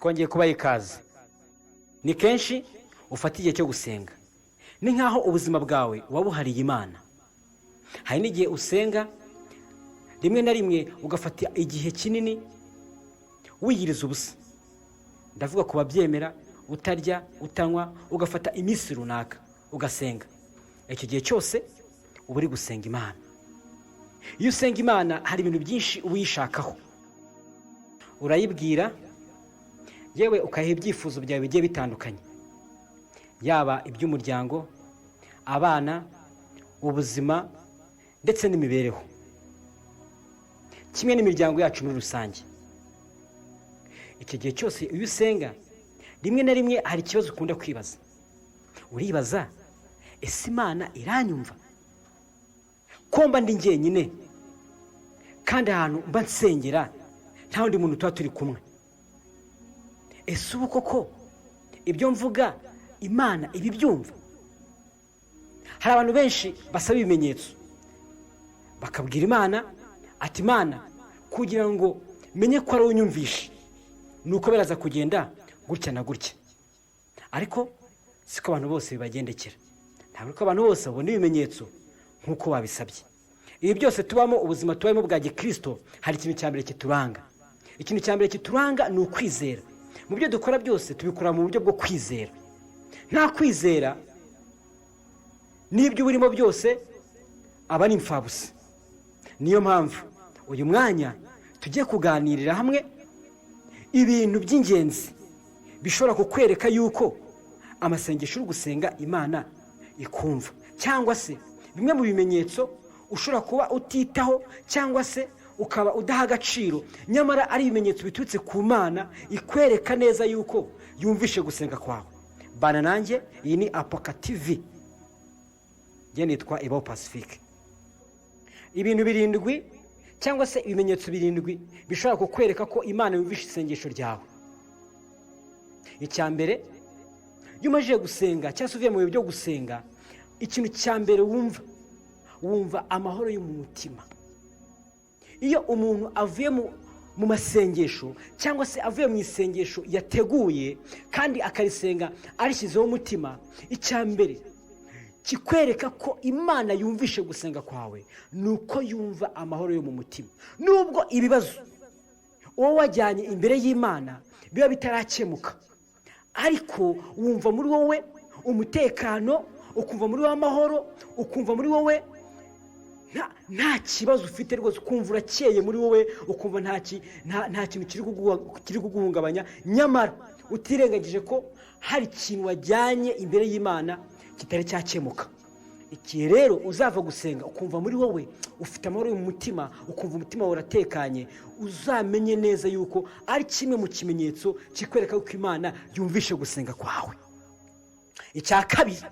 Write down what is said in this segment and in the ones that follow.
Twongeye kubaha ikaze. Ni kenshi ufata igihe cyo gusenga, ni nk'aho ubuzima bwawe wabuhariye Imana. Hari n'igihe usenga rimwe na rimwe ugafata igihe kinini wiyiriza ubusa. Ndavuga ku babyemera, utarya, utanywa, ugafata iminsi runaka ugasenga. Icyo gihe cyose uba uri gusenga Imana. Iyo usenga Imana, hari ibintu byinshi uba uyishakaho. Urayibwira, yewe ukayiha ibyifuzo byawe bigiye bitandukanye, yaba iby'umuryango, abana, ubuzima ndetse n'imibereho, kimwe n'imiryango yacu muri rusange. Icyo gihe cyose iyo usenga, rimwe na rimwe hari ikibazo ukunda kwibaza. Uribaza: "Ese Imana iranyumva ko mba ndi njyenyine, kandi ahantu mba nsengera nta wundi muntu tuba turi kumwe? Ese ubu koko ibyo mvuga Imana ibibyumva?" Hari abantu benshi basaba ibimenyetso, bakabwira Imana ati: "Imana, kugira ngo menye ko ari unyumvishe, ni uko biraza kugenda gutya na gutya." Ariko siko abantu bose bibagendekera. Ntabwo ko abantu bose babona ibimenyetso nk'uko babisabye. Ibi byose tubamo, ubuzima tubayemo bwa gikirisito, hari ikintu cya mbere kituranga. Ikintu cya mbere kituranga ni ukwizera. Mu byo dukora byose tubikora mu buryo bwo kwizera. Nta kwizera, n'ibyo urimo byose aba ari imfabusa. Niyo mpamvu uyu mwanya tugiye kuganirira hamwe ibintu by'ingenzi bishobora kukwereka yuko amasengesho uri gusenga Imana ikumva, cyangwa se bimwe mu bimenyetso ushobora kuba utitaho cyangwa se ukaba udaha agaciro, nyamara ari ibimenyetso biturutse ku Mana ikwereka neza yuko yumvishe gusenga kwawe. Bana nanjye, iyi ni Apoka TV, njye nitwa Ibaho Pacifique. Ibintu birindwi cyangwa se ibimenyetso birindwi bishobora kukwereka ko Imana yumvishe isengesho ryawe. Icya mbere, iyo umajije gusenga cyangwa se uvuye mu bihe byo gusenga, ikintu cya mbere wumva, wumva amahoro yo mu mutima. Iyo umuntu avuye mu masengesho cyangwa se avuye mu isengesho yateguye kandi akarisenga arishyizeho umutima, icya mbere kikwereka ko Imana yumvishe gusenga kwawe ni uko yumva amahoro yo mu mutima. Nubwo ibibazo uwo wajyanye imbere y'Imana biba bitarakemuka, ariko wumva muri wowe umutekano, ukumva muri wowe amahoro, ukumva muri wowe nta kibazo ufite rwose, ukumva urakeye muri wowe, ukumva nta kintu kiri kuguhungabanya, nyamara utirengagije ko hari ikintu wajyanye imbere y'Imana kitari cyakemuka. Igihe rero uzava gusenga ukumva muri wowe ufite amahoro mu mutima, ukumva umutima wawe uratekanye, uzamenye neza yuko ari kimwe mu kimenyetso kikwereka ko Imana yumvishe gusenga kwawe. Icya kabiri,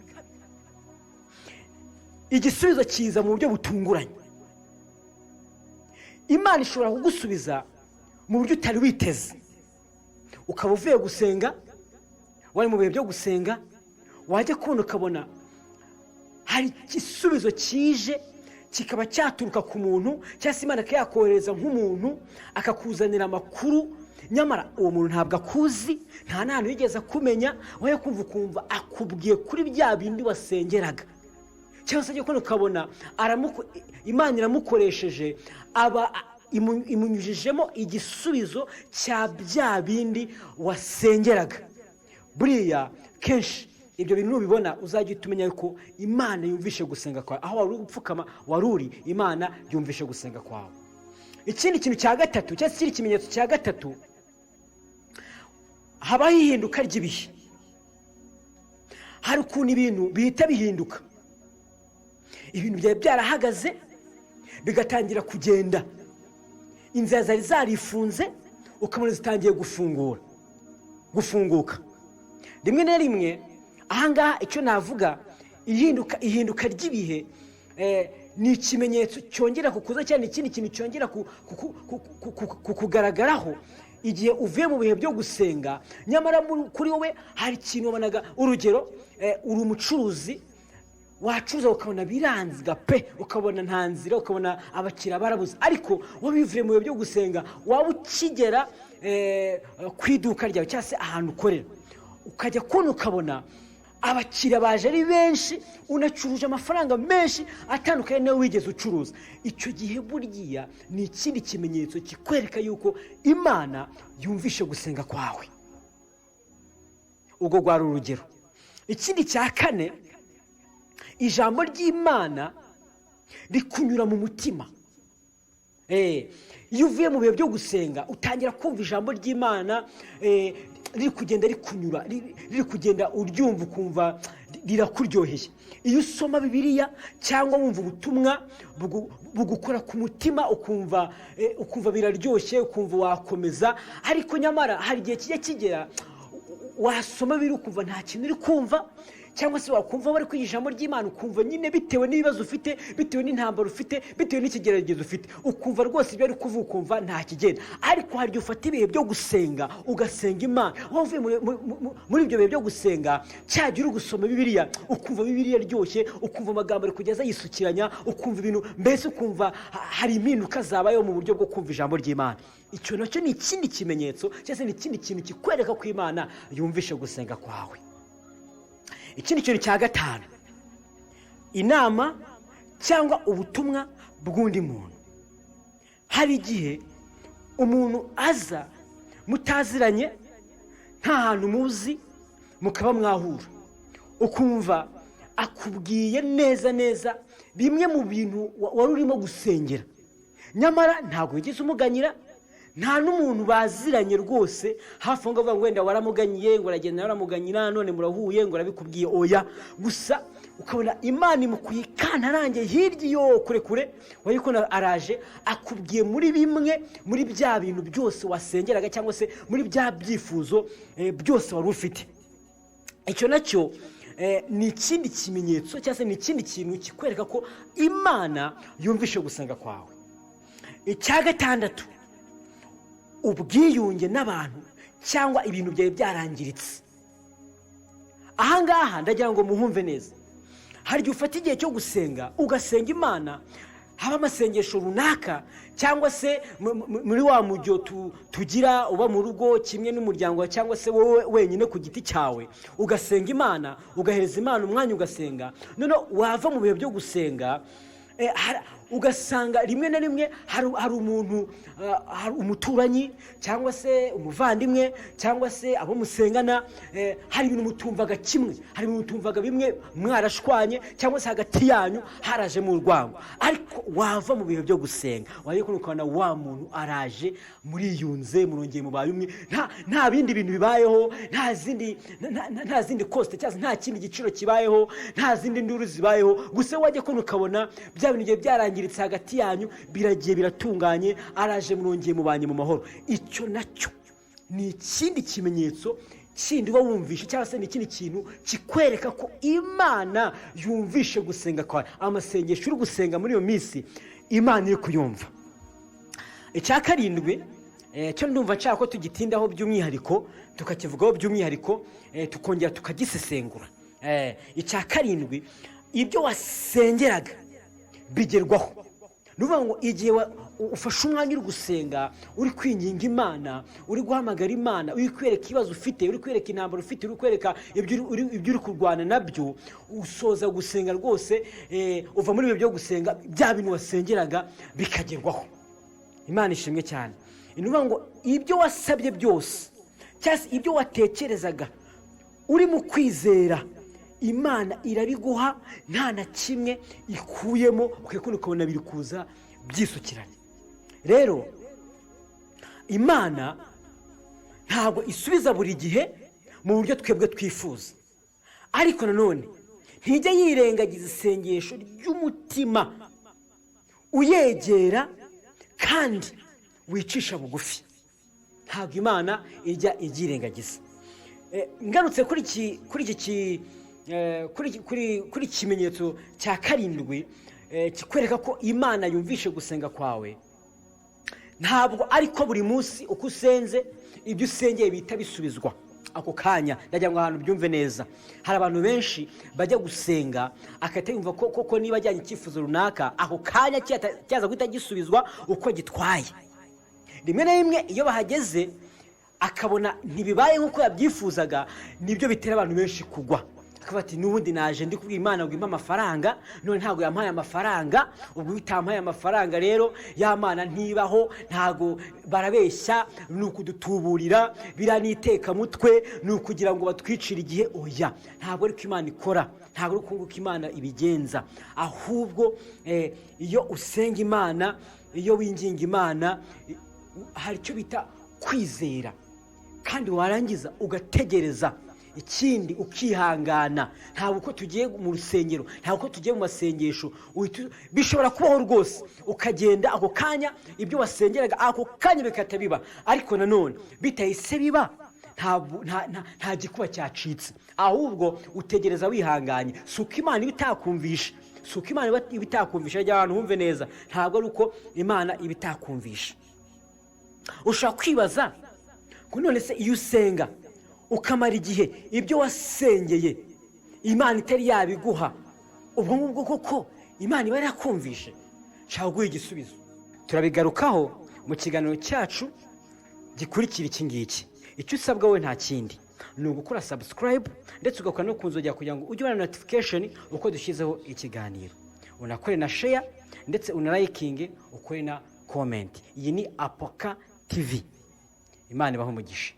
igisubizo kiza mu buryo butunguranye. Imana ishobora kugusubiza mu buryo utari witeze. Ukaba uvuye gusenga, wari mu bihe byo gusenga, wajya kubona ukabona hari igisubizo kije, kikaba cyaturuka ku muntu, cyangwa se Imana ikayakohereza nk'umuntu akakuzanira amakuru. Nyamara uwo muntu ntabwo akuzi, nta n'ahantu yigeze akumenya. Wowe kumva ukumva akubwiye kuri bya bindi wasengeraga, cyangwa se ujya kubona ukabona Imana iramukoresheje, aba imunyujijemo igisubizo cya bya bindi wasengeraga. Buriya kenshi ibyo bintu nubibona, uzajya uhita umenya ko Imana yumvishe gusenga kwawe. Aho wari uri gupfukama, wari uri, Imana yumvishe gusenga kwawe. Ikindi kintu cya gatatu cyangwa se ikindi kimenyetso cya gatatu, habaho ihinduka ry'ibihe. Hari ukuntu ibintu bihita bihinduka, ibintu byari byarahagaze bigatangira kugenda, inzira zari zarifunze ukabona zitangiye gufunguka rimwe na rimwe. Ahangaha icyo navuga, ihinduka ry'ibihe ni ikimenyetso cyongera kukuza cyane, ikindi kintu cyongera kukugaragaraho igihe uvuye mu bihe byo gusenga, nyamara kuri wowe hari ikintu wabonaga. Urugero, uri umucuruzi, wacuruza ukabona biranzga pe, ukabona nta nzira, ukabona abakiriya barabuze, ariko wowe bivuye mu bihe byo gusenga, waba ukigera ku iduka ryawe cyangwa se ahantu ukorera, ukajya kubona ukabona abakiriya baje ari benshi, unacuruje amafaranga menshi atandukanye nawe wigeze ucuruza. Icyo gihe burya ni ikindi kimenyetso kikwereka yuko Imana yumvishe gusenga kwawe. Ubwo rwari urugero. Ikindi cya kane, ijambo ry'Imana rikunyura mu mutima. Iyo uvuye mu bihe byo gusenga, utangira kumva ijambo ry'Imana riri kugenda rikunyura, riri kugenda uryumva, ukumva rirakuryoheye. Iyo usoma Bibiliya cyangwa wumva ubutumwa bugukora ku mutima, ukumva biraryoshye, ukumva wakomeza. Ariko nyamara hari igihe kijya kigera wasoma biri ukumva nta kintu uri kumva, cyangwa se wakumva bari kwiga ijambo ry'Imana, ukumva nyine bitewe n'ibibazo ufite, bitewe n'intambara ufite, bitewe n'ikigeragezo ufite, ukumva rwose ibyo ari kuvuga ukumva nta kigenda. Ariko hari igihe ufata ibihe byo gusenga, ugasenga Imana, waba uvuye muri ibyo bihe byo gusenga, cya gihe uri gusoma Bibiliya, ukumva Bibiliya iryoshye, ukumva amagambo ari kugeza yisukiranya, ukumva ibintu mbese, ukumva hari impinduka zabayeho mu buryo bwo kumva ijambo ry'Imana. Icyo nacyo ni ikindi kimenyetso cyangwa se ni ikindi kintu kikwereka ko Imana yumvishe gusenga kwawe. Ikindi kintu cya gatanu, inama cyangwa ubutumwa bw'undi muntu. Hari igihe umuntu aza mutaziranye, nta hantu muzi, mukaba mwahura, ukumva akubwiye neza neza bimwe mu bintu wari urimo gusengera, nyamara ntabwo wigeze umuganyira, nta n'umuntu baziranye rwose hafi aho ngaho ngo wenda waramuganyiye, ngo uragenda waramuganyira, none murahuye ngo arabikubwiye. Oya, gusa ukabona Imana imukuye ikantarange hirya iyo kure kure, wayikubona araje akubwiye muri bimwe muri bya bintu byose wasengeraga, cyangwa se muri bya byifuzo byose wari ufite. Icyo nacyo ni ikindi kimenyetso cyangwa se ni ikindi kintu kikwereka ko Imana yumvishe gusenga kwawe. Icya gatandatu, ubwiyunge n'abantu cyangwa ibintu byawe byarangiritse. Ahangaha ndagira ngo muhumve neza. Hari igihe ufata igihe cyo gusenga, ugasenga Imana, haba amasengesho runaka, cyangwa se muri wa mujyo tugira uba mu rugo kimwe n'umuryango, cyangwa se wowe wenyine ku giti cyawe, ugasenga Imana, ugahereza Imana umwanya, ugasenga. Noneho wava mu bihe byo gusenga, ugasanga rimwe na rimwe hari umuntu, hari umuturanyi cyangwa se umuvandimwe cyangwa se abo musengana, hari ibintu mutumvaga kimwe, hari ibintu mutumvaga bimwe, mwarashwanye cyangwa se hagati yanyu harajemo urwango. Ariko wava mu bihe byo gusenga, wajya kubona ukabona wa muntu araje, muriyunze, murongeye mubaye umwe, nta bindi bintu bibayeho, nta zindi cost cyangwa se nta kindi giciro kibayeho, nta zindi nduru zibayeho. Gusa wajya kubona ukabona bya bintu bigiye byarangiritse hagati yanyu biragiye biratunganye, araje, murongeye mubanye mu mahoro. Icyo nacyo ni ikindi kimenyetso kindi uba wumvishe, cyangwa se ni ikindi kintu kikwereka ko Imana yumvishe gusenga kwawe, amasengesho uri gusenga muri iyo minsi Imana iri kuyumva. Icya karindwi, cyo ndumva nshaka ko tugitindaho by'umwihariko, tukakivugaho by'umwihariko, tukongera tukagisesengura. Icya karindwi, ibyo wasengeraga bigerwaho. Ni ukuvuga ngo igihe ufashe umwanya uri gusenga, uri kwinginga Imana, uri guhamagara Imana, uri kwereka ibibazo ufite, uri kwereka intambara ufite, uri kwereka ibyo uri kurwana nabyo, usoza gusenga rwose, uva muri ibyo byo gusenga, bya bintu wasengeraga bikagerwaho. Imana ishimwe cyane. Ni ukuvuga ngo ibyo wasabye byose cyangwa se ibyo watekerezaga uri mu kwizera, Imana irabiguha nta na kimwe ikuyemo, ukikunda ukabona biri kuza byisukiranye. Rero Imana ntabwo isubiza buri gihe mu buryo twebwe twifuza, ariko nanone ntijya yirengagiza isengesho ry'umutima uyegera kandi wicisha bugufi. Ntabwo Imana ijya ibyirengagiza. Ngarutse kuri iki kimenyetso cya karindwi, kikwereka ko Imana yumvishe gusenga kwawe, ntabwo ariko buri munsi uko usenze ibyo usengeye bihita bisubizwa ako kanya. Ndagira ngo ahantu byumve neza. Hari abantu benshi bajya gusenga agahita yumva ko koko niba ajyanye icyifuzo runaka, ako kanya cyaza guhita gisubizwa uko gitwaye. Rimwe na rimwe iyo bahageze akabona ntibibaye nk'uko yabyifuzaga, nibyo bitera abantu benshi kugwa. Akavuga ati: "N'ubundi naje ndi kubwira Imana ngo impe amafaranga, none ntabwo yampaye amafaranga. Ubwo itampaye amafaranga rero, ya Mana ntibaho, ntabwo, barabeshya, ni ukudutuburira, biriya ni itekamutwe, ni ukugira ngo batwicire igihe." Oya, ntabwo ariko Imana ikora, ntabwo ari uko nguko Imana ibigenza. Ahubwo iyo usenga Imana, iyo winginga Imana, hari icyo bita kwizera, kandi warangiza ugategereza. Ikindi, ukihangana. Ntabwo uko tugiye mu rusengero, ntabwo uko tugiye mu masengesho bishobora kubaho rwose, ukagenda ako kanya ibyo wasengeraga ako kanya bigahita biba. Ariko nanone bitahise biba, nta gikuba cyacitse, ahubwo utegereza wihanganye. Si uko Imana iba itakumvisha, si uko Imana iba itakumvisha. Rya abantu wumve neza, ntabwo ari uko Imana iba itakumvisha. Ushobora kwibaza ngo: "None se iyo usenga ukamara igihe ibyo wasengeye Imana itari yabiguha, ubwo ngubwo koko Imana iba yarakumvishe?" Nshaka kuguha igisubizo. Turabigarukaho mu kiganiro cyacu gikurikira iki ngiki. Icyo usabwa wowe nta kindi, ni ugukora subscribe, ndetse ugakora no ku nzogera kugira ngo ujye ubona notification uko dushyizeho ikiganiro, unakore na share, ndetse unarayikinge, ukore na comment. Iyi ni Apoka TV. Imana ibahe umugisha.